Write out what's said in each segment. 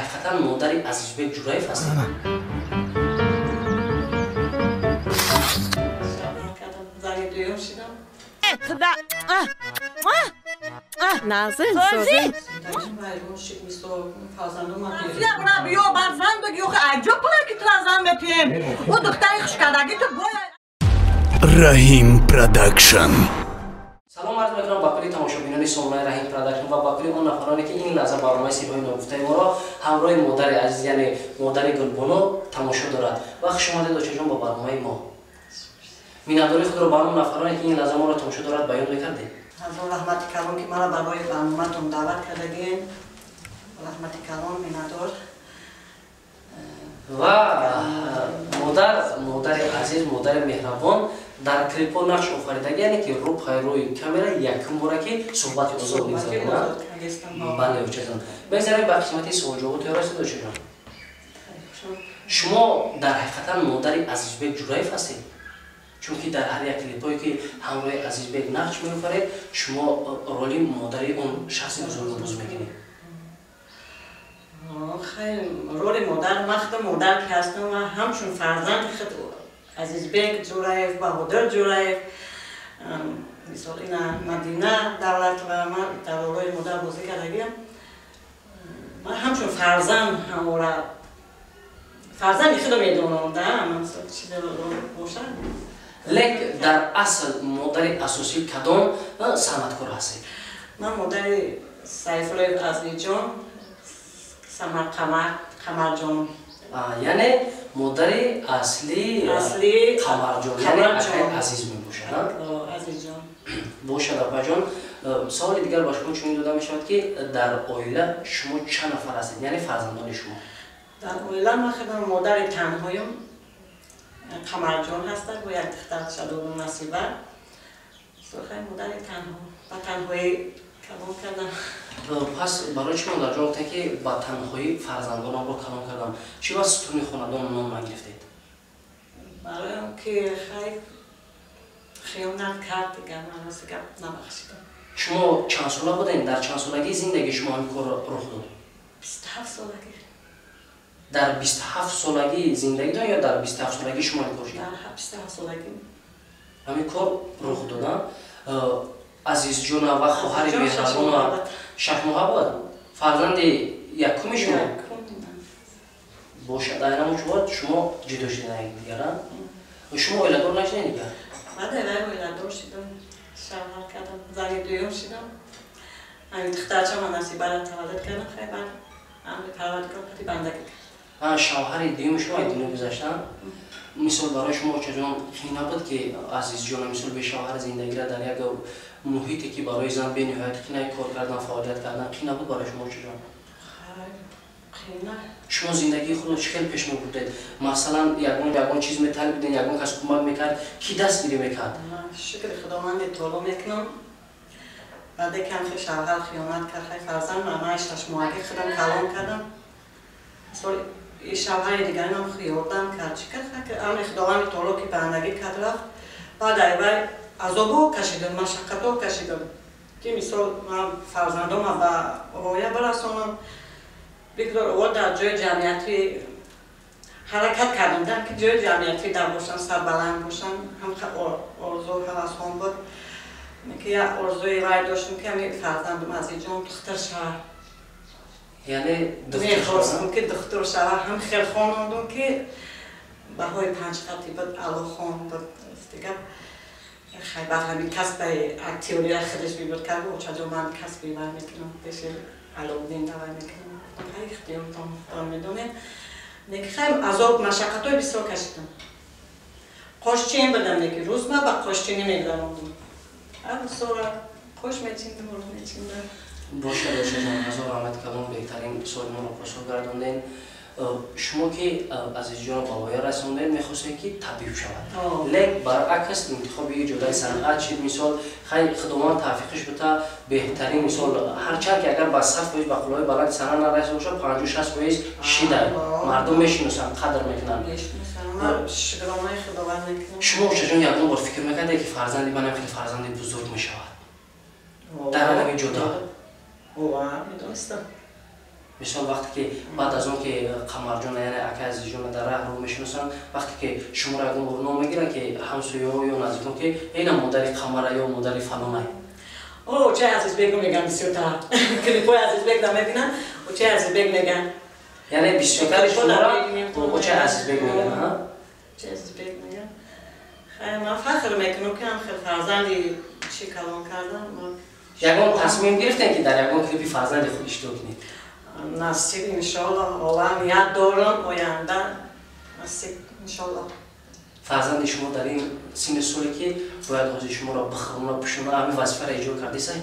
ҳақиқатан модари Азизбек Ҷураев ҳастед? Раҳим Продакшн. Салом арз мекунам ба кулли тамошобинони сомонаи Раҳим Продакшн ва ба кулли он нафароне ки ин лаҳза барномаи сирҳои ногуфтаи моро ҳамроҳи модари азиз, яъне модари Гулбоно тамошо дорад. Ва хуш омадед, очаҷон, ба барномаи мо. Миннатдории худро ба он нафароне ки ин лаҳза моро тамошо дорад баён мекардед? Ҳазор раҳмати калон ки маро барои барноматон даъват кардагиен. Раҳмати калон, миннатдор. Ва модар, модари азиз, модари меҳрабон дар клипҳо нақш офаридагӣ, яъне ки рӯ пайрӯи камера якум бора ки суҳбати озод мегузаронад. Бале, очаҷон. Бегзарем ба қисмати суолҷавоб тайёр ҳастед, очаҷон? Шумо дар ҳақиқатан модари Азизбек Ҷураев ҳастед? Чунки дар ҳар як клипҳое ки ҳамроҳи Азизбек нақш меофаред, шумо роли модари он шахси бузургро боз мекунед. Хайр, роли модар, ман худам модар ки ҳастам ва ҳамчун фарзанди худ Азизбек Ҷураев, Баҳодир Ҷураев, мисол ина Мадина Давлатова, ман дар ролҳои модар бозӣ кардагиам. Ман ҳамчун фарзанд ҳамора фарзанди худро медонам, да, ман чизе бошад. Лек дар асл модари асосӣ кадом санъаткор ҳастед? Ман модари Сайфуллоев Азизҷон, Самар Қамарҷон. Яъне модари асли Қамарҷон, яъне акаи Азиз мебошад. Азизҷон. Бошад, апаҷон. Саволи дигар ба шумо чунин дода мешавад ки дар оила шумо чанд нафар ҳастед, яъне фарзандони шумо? Дар оила ман худам модари танҳоям, Қамарҷон ҳастад бо як духтарча дорум, Насиба. Сухай модари танҳо, ба танҳоӣ калон кардам. Пас барои чӣ модарҷон гуфтед ки ба танҳоӣ фарзандонамро калон кардам? Чӣ вақт сутуни хонадон ном нагирифтед? Барои он ки хай хиёнат кард дигар, ман рост гап набахшидам. Шумо чанд сола будед? Дар чанд солагии зиндагии шумо ҳамин кор рух дод? 27 солагӣ. Дар 27 солагии зиндагитон ё дар 27 солагии шумо ин кор шуд? Дар 27 солагӣ. Ҳамин кор рух дода. Азизҷона ва хоҳари меҳрабона шашмоҳа буд? Фарзанди якуми шумо? Бошад, айнан чувод шумо ҷудо шудед дигар, а? Шумо оиладор нашудед дигар? Баъд ай оиладор шудам, шавҳар кардам, зани дуюм шудам. Ҳамин духтарчама Насибаро таваллуд кардам, хай баъд амри парвардигор қати бандагӣ кардам. Шавҳари дуюми шумо ай дунё гузаштан? Мисол барои шумо очаҷон қин набуд ки Азизҷона мисол бешавҳар зиндагиро дар як муҳите ки барои зан бениҳоят қинай кор кардан, фаъолият кардан қин набуд барои шумо, очаҷон? Шумо зиндагии худро чӣ хел пеш мебурдед? Масалан, ягон чиз металибиден, ягон кас кӯмак мекард, кӣ дастгирӣ мекард? Шукри Худованди таоло мекунам. Баъде кам хел шавҳар хиёнат кард, хай фарзанд ман шашмоҳагӣ худам калон кардам. Мисол шавҳари дигарам ёрдам кард. Чӣ кард? Амри Худованди таоло ки бандагӣ кард рафт. Баъд ай вай азобҳо кашидам, машаққатҳо кашидам ки мисол ман фарзандома ба воя барасонам. Бигзор овор дар ҷои ҷамъиятӣ ҳаракат кардам, дар ки ҷои ҷамъиятӣ дар бошам, сарбаланд бошам. Ҳам орзу ҳавасҳом буд ки як орзуи вай доштам ки ҳамин фарзандам Азизҷон духтар шавад. Яъне мехостам ки духтур шавад. Ҳам хел хонондум ки баҳои 5 хати буд, аъло буд. Дигар хай баъд ҳамин касбаи актёрия худаш бибуд кард. Очаҷон, ман касби вай мекунам, пеши Алоуддин давай мекунам. Хай ихтиёртон медонед. Неки хай азоб машаққатҳои бисёр кашидам. Қошчин будам, неки рӯз ма ба қошчинӣ мегузарондум. Ҳар сора қош мечиндам, рӯз мечиндам. Бошад, очаҷон, ҳазор раҳмати калон, беҳтарин суоли моро посух гардондем. Шумо ки Азизҷонро ба воя расондед, мехостед ки табиб шавад, лек баръакс интихоби ҷодаи санъат шид. Мисол хай Худованд тавфиқиш бута, беҳтарин мисол ҳарчанд ки агар ба 100% ба қуллаҳои баланди санъат нарасида бошад, 50-60% шида мардум мешиносанд, қадр мекунанд. Шумо очаҷон ягон бор фикр мекардед ки фарзанди манам хеле фарзанди бузург мешавад дар ҳамин ҷода? Медонистам. Мисол вақте ки баъд аз он ки Қамарҷона, яъне акай Азизҷона дар раҳ рӯ мешиносанд, вақте ки шуморо ягон бор ном мегиранд ки ҳамсояҳо ё наздикон ки ина модари Қамара ё модари фалонай? Очаи Азизбегу меган бисёртар. Клипҳои Азизбек намебинам, очаи Азизбек меган. Яъне бисёртари шуморо очаи Азизбек меган, а? Очаи Азизбек меган. Хай, ман фахр мекунам ки ҳам хел фарзанди чӣ калон кардам. Ягон тасмим гирифтем ки дар ягон клипи фарзанди худ иштирок кунед? Насиб, иншоалло, ҳола ният дорам, оянда насиб, иншоалло. Фарзанди шумо дар ин синни соле ки бояд ҳозир шуморо бихӯрона, пӯшона, ҳамин вазифаро иҷро кардисай?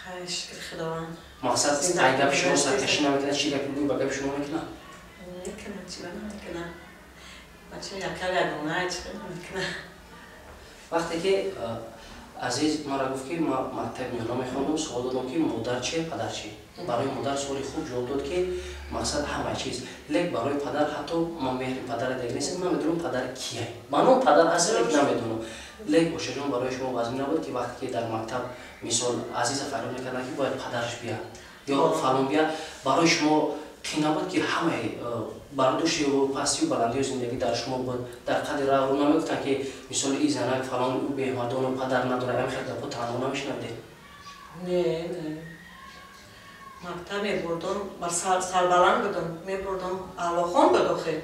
Хай, шукри Худованд. Мақсад ай гапи шумо саркашӣ намекунад, чӣ гапи гӯй ба гапи шумо мекунад? Мекунад, чӣ ба намекунад? Бача якал ягона, чӣ ба намекунад? Вақте ки Азиз мара гуфт ки ман мактаби миёна мехондам, суол додам ки модар чи, падар чи. Барои модар суоли хуб ҷавоб дод ки мақсад ҳама чиз. Лек барои падар ҳатто ман меҳри падара дег нестам, намедонам падар кия. Ба ном падар ҳаст, лек намедонам. Лек ошаҷон, барои шумо вазмин набуд ки вақте ки дар мактаб мисол Азиза фарёд мекарданд ки бояд падараш бия ё фалон бия, барои шумо қин набуд ки ҳамаи бардошию пастию баландиҳои зиндагӣ дар шумо буд, дар қадри раҳ рӯ намегуфтанд ки мисоли и занак фалон ӯ беҳмардону падар надорад, ҳамин хел гапҳо танҳо намешунавидед? Не, не. Мактаб мебурдам, ба сарбаланд будам, мебурдам, аълохон буд охир.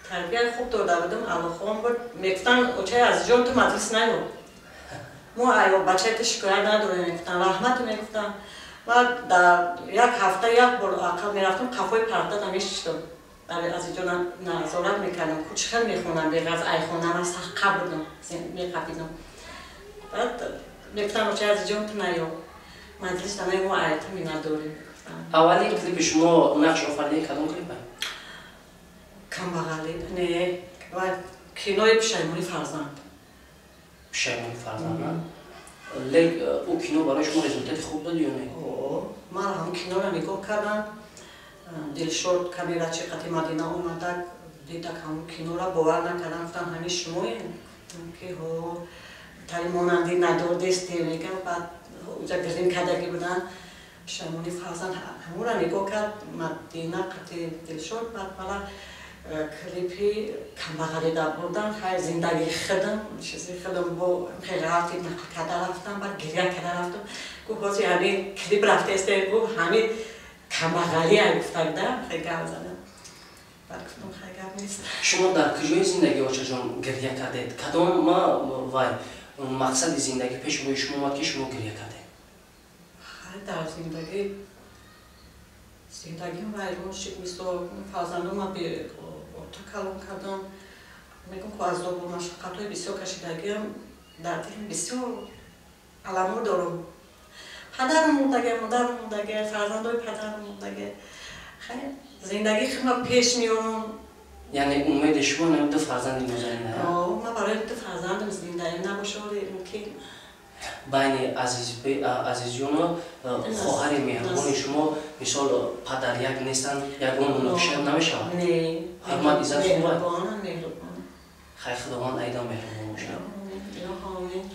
Тарбияи хуб дода будам, аълохон буд. Мегуфтанд, очаи Азизҷон, ту маҷлис наё. Мо айё бачаи ту шикоят надорем, мегуфтанд, раҳмат мегуфтанд. Баъд дар як ҳафта як бор ақал мерафтам, қафои партада мешиштам. Азизҷона назорат мекардам, ку чӣ хел мехонам, беғарз айхонама сахт қаб будам, меқапидам. Баъд мегуфтанд, очаи Азизҷон, ту наё. Маҷлис наё, мо ай ту миннатдорем. Аввалин клипи шумо нақш офаридани кадом клипа? Камбағалӣ, не, кинои Пушаймони фарзанд. Пушаймони фарзанд, на? Лек ӯ кино барои шумо результати хуб дод ё не? Ман ҳамон киноро нигоҳ кардам. Дилшод камерачи қати Мадина омада, дидак ҳамон киноро бовар накардам, гуфтам ҳамин шумоем? Ки ҳо, тари монандӣ надодесте, мегам, баъд уҷа гирим кардагӣ буданд. Пушаймони фарзанд ҳамонро нигоҳ кард, Мадина қати Дилшод, баъд мана клипи камбағалӣ дар бурдан, хай зиндагии худам, чизи худам бо хеле рафти нақл карда рафтам, баъд гиря карда рафтам. Гуфт ҳозир ҳамин клип рафтаесте, гуфт ҳамин камбағалия гуфтагда, хеле гап задам. Баъд гуфтам хай гап нест. Шумо дар куҷои зиндагӣ очаҷон гиря кардед? Кадом ма вай мақсади зиндагӣ пеши рӯи шумо омад ки шумо гиря кардед? Хай, дар зиндагӣ зиндагим вайрон шуд, мисол фарзандома беорта калон кардам. Мегӯм ку азобу машаққатҳои бисёр кашидагиам, дар дилам бисёр аламо дорам. Падарам мурдаге, модарам мурдаге, фарзандои падарам мурдаге. Хай, зиндагии худро пеш меорам. Яъне умеди шумо на ду фарзанди нозанин? Ман барои ду фарзандам зиндаем набоша, оре мумкин. Байни Азизҷону хоҳари меҳрубони шумо мисол падар як нестанд, ягон муноқиша намешавад? Не. Ҳурмат, иззат хуб? Меҳрубонам, меҳрубонам. Хай, Худованд айдам меҳрубон бошад. Омин.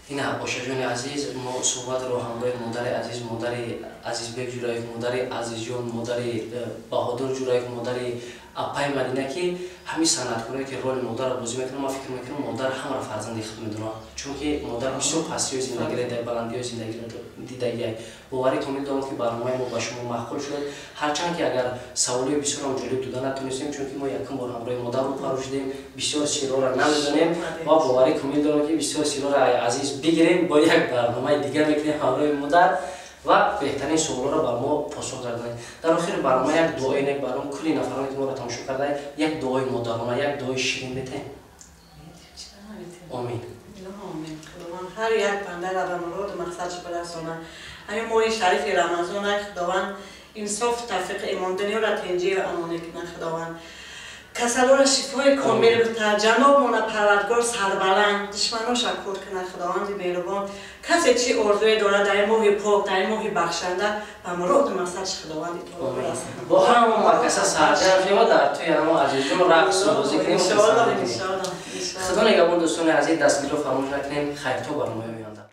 Ина ошаҷони азиз, мо суҳбатро ҳамроҳи модари азиз, модари Азизбек Ҷураев, модари Азизҷон, модари Баҳодур Ҷураев, модари апаи Мадина ки ҳамин санъаткорое ки роли модарро бозӣ мекунад, ман фикр мекунам модар ҳамаро фарзанди худ медонад, чунки модар бисёр пастиҳои зиндагиро дар баландиҳои зиндагиро дидагиай. Боварӣ комил дорам ки барномаи мо ба шумо маъқул шуд, ҳарчанд ки агар саволҳои бисёрам ҷолиб дода натонистем, чунки мо якум бор ҳамроҳи модар рӯпарӯ шудем, бисёр сирроро намедонем ва боварӣ комил дорам ки бисёр сирроро азиз бигирем, бо як барномаи дигар мекунем ҳамроҳи модар ва беҳтарин суолҳоро ба мо посух гардонед. Дар охири барнома як дуои нек баром кулли нафароне ки моро тамошо кардаед, як дуои модарона, як дуои ширин метаҳем. Омин. Омин. Худованд ҳар як бандаро ба муроду мақсадаш барасонад. Ҳамин моҳи шарифи Рамазон, Худованд инсоф, тавфиқ, имон, дунёро тинҷию амонӣ кунад. Худованд касалоро шифои комил битад, ҷанобмона Парвардгор сарбаланд, душманоша кур кунад. Худованди меҳрубон касе чӣ орзуе дорад дар ин моҳи пок, дар ин моҳи бахшанда, ба муроду мақсадаш Худованди таоло бирасонад. Бо ҳамон марказа сарҷам шава дар тӯи ҳамон Азизҷон рақсу бозӣ кунем. Иншоалло, иншоалло. Худо нигаҳбон, дӯстони азиз, дастгириро фаромӯш накунем. Хайр то барномаи оянда.